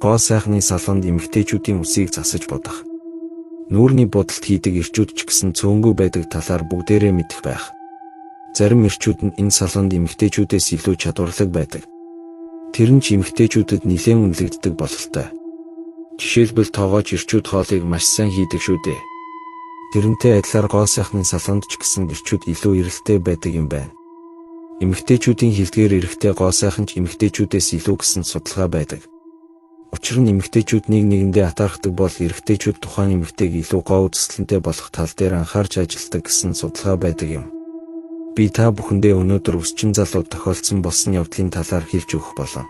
Гоо сайхны салонд эмэгтэйчүүдийн үсийг засаж будах. Нүүрний будалт хийдэг эрчүүд ч гэсэн цөөнгүй байдаг талаар бүгдээрээ мэдэх байх. Зарим эрчүүд нь энэ салонд эмэгтэйчүүдээс илүү чадварлаг байдаг. Тэр нь ч эмэгтэйчүүдэд нэлээн үнэлэгддэг бололтой. Жишээлбэл, тоогооч эрчүүд хоолыг маш сайн хийдэг шүү дээ. Тэрнтэй адилаар гоо сайхны салонд ч гэсэн эрчүүд илүү эрэлттэй байдаг юм байна. Эмэгтэйчүүдийн хэлдгээр эрэгтэй гоо сайхан ч эмэгтэйчүүдээс илүү гэсэн судалгаа байдаг. Учир нь эмэгтэйчүүд нэг нэгэндээ атаархдаг бол эрэгтэйчүүд тухайн эмэгтэйг илүү гоо үзэсгэлэнтэй болох тал дээр анхаарч ажилладаг гэсэн судалгаа байдаг юм. Би та бүхэндээ өнөөдөр үсчин залууд тохиолдсон болсон явдлын талаар хэлж өгөх болно.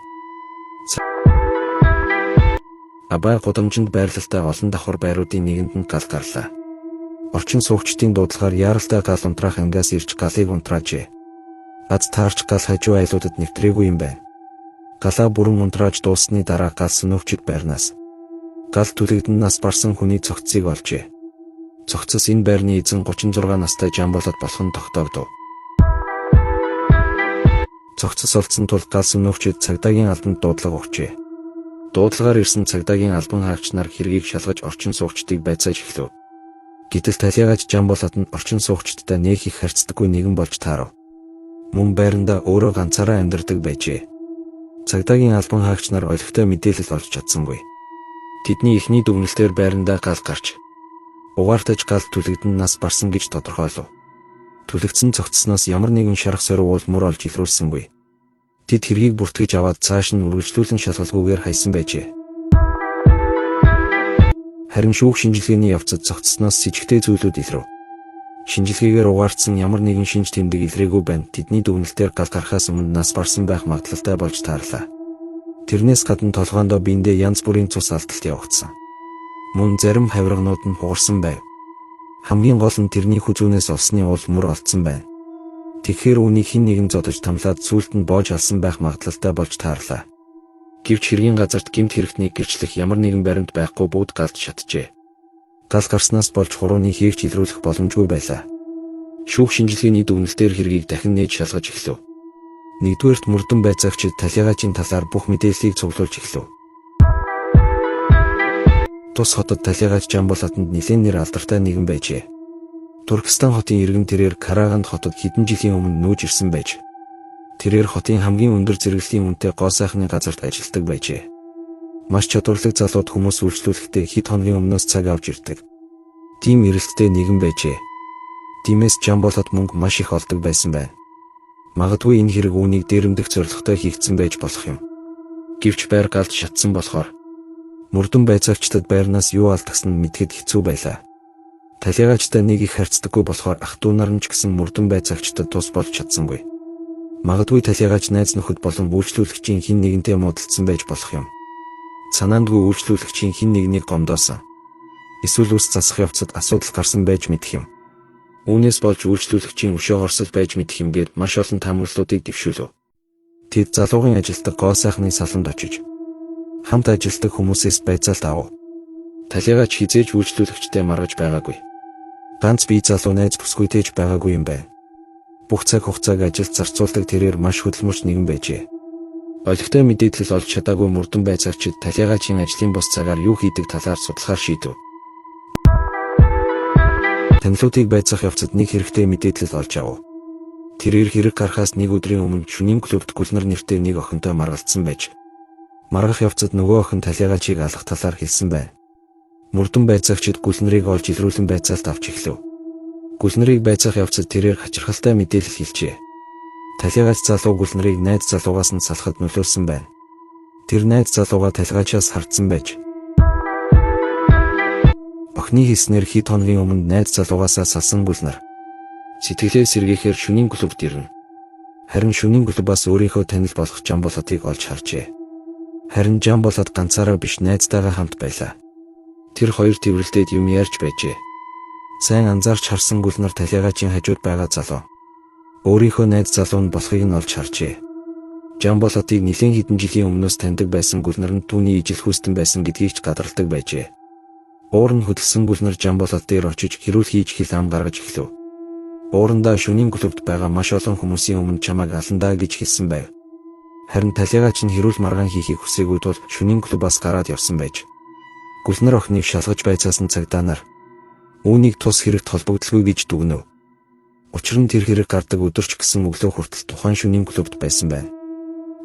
Абай гудамжинд байрлалтай олон давхар байруудын нэгэнд нь гал гарлаа. Орчин суугчдын дуудлагаар яаралтай гал унтраах ангиас ирж галыг унтраажээ. Аз таарч гал хажуу айлуудад нэвтрээгүй юм байна. Галаа бүрэн унтрааж дууссаны дараа гал сөнөөгчид байрнаас гал түлэгдэн нас барсан хүний цогцсыг олжээ. Цогцос энэ байрны эзэн 36 настай Жамболот болох нь тогтоогдов. Цогцос олдсон тул гал сөнөөгчид цагдаагийн албанд дуудлага өгчээ. Дуудлагаар ирсэн цагдаагийн албан хаагч нар хэргийг шалгаж орчин суугчдыг байцааж эхлэв. Гэтэл талигач Жамболот нь орчин суугчдтай нэх их харьцдаггүй нэгэн болж таарав. Мөн байрандаа өөрөө ганцаараа амьдардаг байжээ. Цагдаагийн албан хаагч нар олигтой мэдээлэл олж чадсангүй. Тэдний эхний дүгнэлтээр байрандаа гал гарч угаартаж гал түлэгдэн нас барсан гэж тодорхойлов. Түлэгдсэн цогцсноос ямар нэгэн шарах сорив уул мөр олж илрүүлсэнгүй. Тэд хэргийг бүртгэж аваад цааш нь үргэлжлүүлэн шалгалгүйгээр хайсан байжээ. Харин шүүх шинжилгээний явцад цогцсноос сэжигтэй зүйлүүд илрэв. Шинжилгээгээр угаартсан ямар нэгэн шинж тэмдэг илрээгүй байна. Тэдний дүгнэлтээр гал гарахаас өмнө нас барсан байх магадлалтай болж таарлаа. Тэрнээс гадна толгоондоо биендээ янз бүрийн цус алдалт явагдсан. Мөн зарим хавирганууд нь хугарсан байв. Хамгийн гол нь тэрний хүзүүнээс олсны уул мөр олдсон байна. Тэгэхээр үүнийг хэн нэгэн зодож тамлаад сүүлд нь боож алсан байх магадлалтай болж таарлаа. Гэвч хэргийн газарт гэмт хэрэгтнийг гэрчлэх ямар нэгэн баримт байхгүй бүгд галд шатжээ. Гал гарснаас болж хурууны хээгч илрүүлэх боломжгүй байлаа. Шүүх шинжилгээний дүгнэлтээр хэргийг дахин нээж шалгаж эхлэв. Нэгдүгээрт мөрдөн байцаагчид талигаачийн талаар бүх мэдээллийг цуглуулж эхлэв. Тус хотод талигаач Жамболотонд нэлээн нэр алдартай нэгэн байжээ. Туркестан хотын иргэн тэрээр Караганд хотод хэдэн жилийн өмнө нүүж ирсэн байж. Тэрээр хотын хамгийн өндөр зэрэглэлийн үнэтэй гоо сайхны газарт ажилладаг байжээ. Маш чадварлаг залууд хүмүүс үйлчлүүлэхдээ хэд хоногийн өмнөөс цаг авч ирдэг. Тийм эрэлттэй нэгэн байжээ. Тиймээс Жамболот мөнгө маш их олдог байсан байна. Магадгүй энэ хэрэг үүнийг дээрэмдэх зорилготой хийгдсэн байж болох юм. Гэвч байр галд шатсан болохоор мөрдөн байцаагчдад байрнаас юу алдагсан нь мэдэхэд хэцүү байлаа. Талигаачтай нэг их харьцдаггүй болохоор ах дүү нар нь ч гэсэн мөрдөн байцаагчдад тус болж чадсангүй. Магадгүй талигаач найз нөхөд болон үйлчлүүлэгчийн хэн нэгэнтэй муудалцсан байж болох юм. Санаандгүй үйлчлүүлэгчийн хэн нэгнийг гомдоосон. Эсвэл үс засах явцад асуудал гарсан байж мэдэх юм. Үүнээс болж үйлчлүүлэгчийн өшөө хорсол байж мэдэх юм гээд маш олон таамаглалуудыг дэвшүүлв. Тэд залуугийн ажилтдаг гоо сайхны салонд очиж хамт ажилтдаг хүмүүсээс байцаалт авав. Талигач хэзээ ч үйлчлүүлэгчтэй маргаж байгаагүй. Ганц бие залуу найз бүсгүйтэй ч байгаагүй юм байна. Бүх цаг хугацааг ажилд зарцуулдаг тэрээр маш хөдөлмөрч нэгэн байжээ. Олигтой мэдээлэл олж чадаагүй мөрдөн байцаагчид талигаачийн ажлын бус цагаар юу хийдэг талаар судлахаар шийдэв. Танилуудыг байцаах явцад нэг хэрэгтэй мэдээлэл олж авав. Тэрээр хэрэг гарахаас нэг өдрийн өмнө шөнийн клубт Гүлнар нэртэй нэг охинтой маргалдсан байж. Маргах явцад нөгөө охин талигаачийг алах талаар хэлсэн байна. Мөрдөн байцаагчид Гүлнарыг олж илрүүлэн байцаалт авч эхлэв. Гүлнарыг байцаах явцад тэрээр хачирхалтай мэдээлэл хэлжээ. Талигач залуу Гүлнарыг найз залуугаас нь салахад нөлөөлсөн байна. Тэр найз залуугаа талигаачаас хардсан байж. Охины хэлснээр хэд хоногийн өмнө найз залуугаасаа салсан Гүлнар сэтгэлээ сэргээхээр шөнийн клубт ирнэ. Харин шөнийн клубаас өөрийнхөө танил болох Жамболотыг олж харжээ. Харин Жамболот ганцаараа биш найзтайгаа хамт байлаа. Тэр хоёр тэврэлдээд юм ярьж байжээ. Сайн анзаарч харсан Гүлнар талигаачийн хажууд байгаа залуу өөрийнхөө найз залуу нь болохыг нь олж харжээ. Жамболотыг нэлээн хэдэн жилийн өмнөөс таньдаг байсан Гүлнар нь түүний ижил хүйстэн байсан гэдгийг ч гадралдаг байжээ. Уур нь хөдөлсөн Гүлнар Жамболот дээр очиж хэрүүл хийж хэл ам гаргаж эхлэв. Уурандаа шөнийн клубт байгаа маш олон хүмүүсийн өмнө чамайг аландаа гэж хэлсэн байв. Харин Талигач нь хэрүүл маргаан хийхийг хүсээгүй тул шөнийн клубаас гараад явсан байж. Гүлнэр охиныг шалгаж байцаасан цагдаа нар үүнийг тус хэрэгт холбогдолгүй гэж дүгнэв. Учир нь тэр хэрэг гардаг өдөр ч гэсэн өглөө хүртэл тухайн шөнийн клубт байсан байна.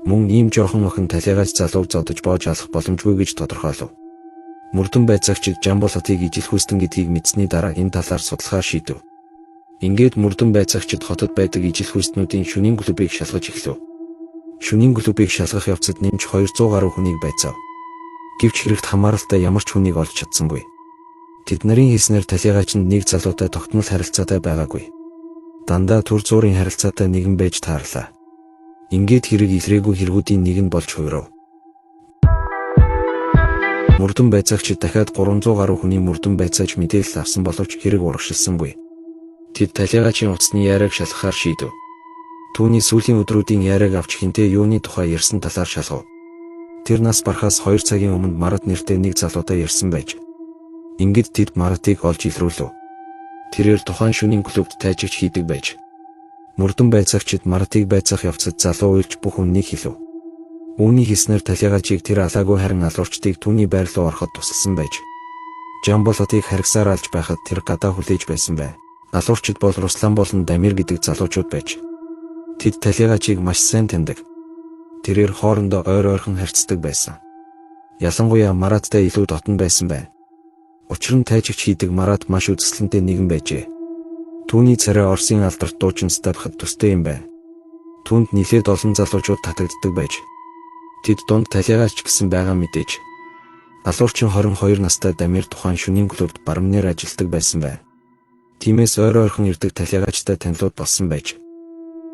Мөн ийм жоохон охин Талигач залууг зодож боож алах боломжгүй гэж тодорхойлов. Мөрдөн байцаагчид Жамбулатыг ижил хүйстэн гэдгийг мэдсэний дараа энэ талаар судлахаар шийдэв. Ингээд мөрдөн байцаагчид хотод байдаг ижил хүйстнүүдийн шөнийн клубыг шалгаж эхлэв. Шөнийн клубыг шалгах явцад нэмж 200 гаруй хүнийг байцаав. Гэвч хэрэгт хамааралтай ямар ч хүнийг олж чадсангүй. Тэд нарын хэлснээр Талигач нь нэг залуутай тогтмол харилцаатай байгаагүй. Дандаа түр зуурын харилцаатай нэгэн байж таарлаа. Ингээд хэрэг илрээгүй хэрэгүүдийн нэг нь болж хувирав. Мөрдөн байцаагчид дахиад 300 гаруй хүний мөрдөн байцааж мэдээлэл авсан боловч хэрэг урагшилсангүй. Тэд Талигачийн утасны яриаг шалгахаар шийдэв. Түүний сүүлийн өдрүүдийн яриаг авч хинтээ юуны тухай ярьсан талаар шалгав. Тэр нас барахаас 2 цагийн өмнө Марат нэртэй нэг залуутай ярьсан байж. Ингээд тэд Маратыг олж илрүүлв. Тэрээр тухайн шөнийн клубт тайжигч хийдэг байж. Мөрдөн байцаагчид Маратыг байцаах явцад залуу уйлж бүх үннийг хэлв. Үүний хэлснээр Талигачийг тэр алаагүй харин алуурчдыг түүний байр руу ороход тусалсан байж. Жамбулатыг харгасаар алж байхад тэр гадаа хүлээж байсан бай. Алуурчид бол Руслан болон Дамир гэдэг залуучууд байж. Тэд Талигачийг маш сайн таньдаг. Тэрээр хоорондоо ойр ойрхон харьцдаг байсан. Ялангуяа Мараттай илүү дотн байсан байна. Учир нь тайжигч хийдэг Марат маш үзэсгэлэнтэй нэгэн байжээ. Түүний царай Оросын алдарт дуучин Стабхад төстэй юм байна. Түүнд нилээд олон залуучууд татагддаг байж. Тэд дунд Талигач гэсэн байгаа мэдээж. Алуурчин 22 настай Дамир тухайн шөнийн клубт бармнаар ажилладаг байсан байна. Тиймээс ойр ойрхон ирдэг Талигачтай танилуд болсон байж.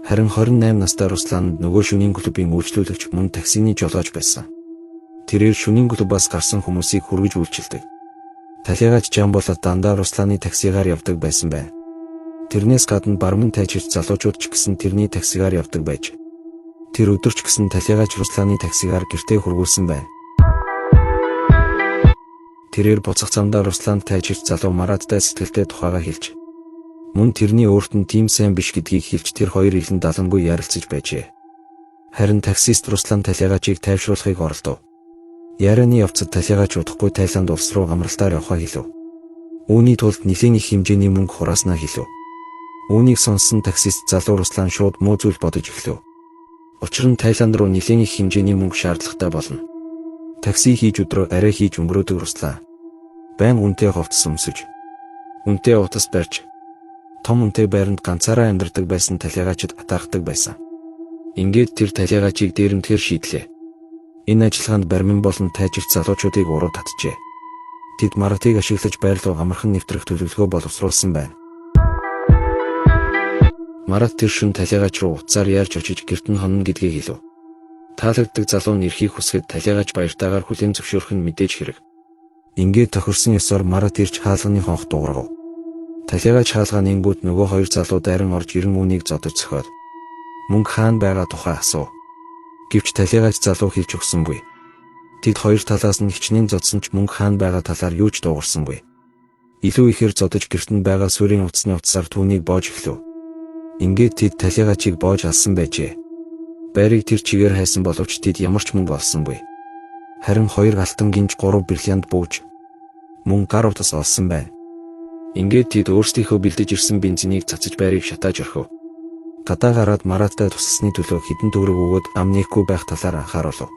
Харин 28 настай Руслан нөгөө шөнийн клубын үйлчлүүлэгч мөн таксины жолооч байсан. Тэрээр шөнийн клубаас гарсан хүмүүсийг хүргэж үйлчилдэг. Талигач Жамбулат дандаа Русланы таксигаар явдаг байсан байна. Тэрнээс гадна бармын тайжигч залуучууд ч гэсэн тэрний таксигаар явдаг байж. Тэр өдөр ч гэсэн Талигач Русланы таксигаар гэртээ хүргүүлсэн байна. Тэрээр буцах замдаа Русланд тайжигч залуу Мараттай сэтгэлтэй тухайгаа хэлж, мөн тэрний өөрт нь тийм сайн биш гэдгийг хэлж тэр хоёр илэн далангүй ярилцаж байжээ. Харин таксист Руслан Талигачийг тайвшруулахыг оролдов. Ярианы явцад Талигач удахгүй Таиланд улс руу амралтаар явахаа хэлв. Үүний тулд нэлээн их хэмжээний мөнгө хурааснаа хэлв. Үүнийг сонссон таксист залуу Руслан шууд муу зүйл бодож эхлэв. Учир нь Таиланд руу нэлээн их хэмжээний мөнгө шаардлагатай болно. Такси хийж өдрөө арай хийж өнгөрөөдөг Руслан. Байн үнэтэй хувцас өмсөж, үнэтэй утас барьж, том үнэтэй байранд ганцаараа амьдардаг байсан Талигачид атаархдаг байсан. Ингээд тэр Талигачийг дээрэмдэхээр шийдлээ. Энэ ажиллагаанд бармин болон тайжигч залуучуудыг уруу татжээ. Тэд Маратыг ашиглаж байр руу амархан нэвтрэх төлөвлөгөө боловсруулсан байна. Марат тэр шөнө Талигач руу утсаар ярьж очиж гэрт нь хонно гэдгийг хэлв. Таалагддаг залуу нь ирэхийг хүсэхэд Талигач баяртайгаар хүлээн зөвшөөрөх нь мэдээж хэрэг. Ингээд тохирсон ёсоор Марат ирж хаалганы хонх дуугаргав. Талигач хаалгаа нээнгүүт нөгөө хоёр залуу дайран орж ирэн үүнийг зодож зөхиод мөнгө хаана байгаа тухай асуув. Гэвч Талигач залуу хэлж өгсөнгүй. Тэд хоёр талаас нь хичнээн зодсон ч мөнгө хаана байгаа талаар юу ч дуугарсангүй. Илүү ихээр зодож гэрт нь байгаа суурийн утасны утсаар түүнийг боож эхлэв. Ингээд тэд Талигачийг боож алсан байжээ. Байрыг тэр чигээр хайсан боловч тэд ямар ч мөнгө олсонгүй. Харин 2 алтан гинж 3 бриллиант бууж мөн гар утас олсон байна. Ингээд тэд өөрсдийнхөө бэлдэж ирсэн бензинийг цацаж байрыг шатааж орхив. Гадаа гараад Мараттай тусалсны төлөө хэдэн төгрөг өгөөд ам нээхгүй байх талаар анхааруулв.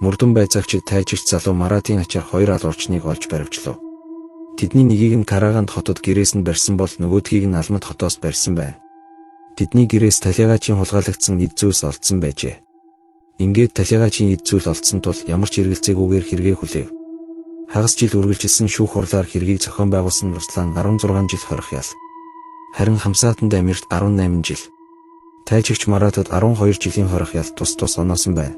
Мөрдөн байцаагчид тайжигч залуу Маратын ачаар 2 алуурчныг олж баривчлав. Тэдний нэгийг нь Караганд хотод гэрээс нь барьсан бол нөгөөдхийг нь Алмат хотоос барьсан байна. Тэдний гэрээс Талигачийн хулгайлагдсан эд зүйлс олдсон байжээ. Ингээд Талигачийн эд зүйл олдсон тул ямар ч эргэлзээгүйгээр хэрэгээ хүлээв. Хагас жил үргэлжилсэн шүүх хурлаар хэргийг зохион байгуулсан Руслан 16 жил хорих ял. Харин Хамсаатанд Амирт 18 жил. Тайжигч Маратад 12 жилийн хорих ял тус тус оноосон байна.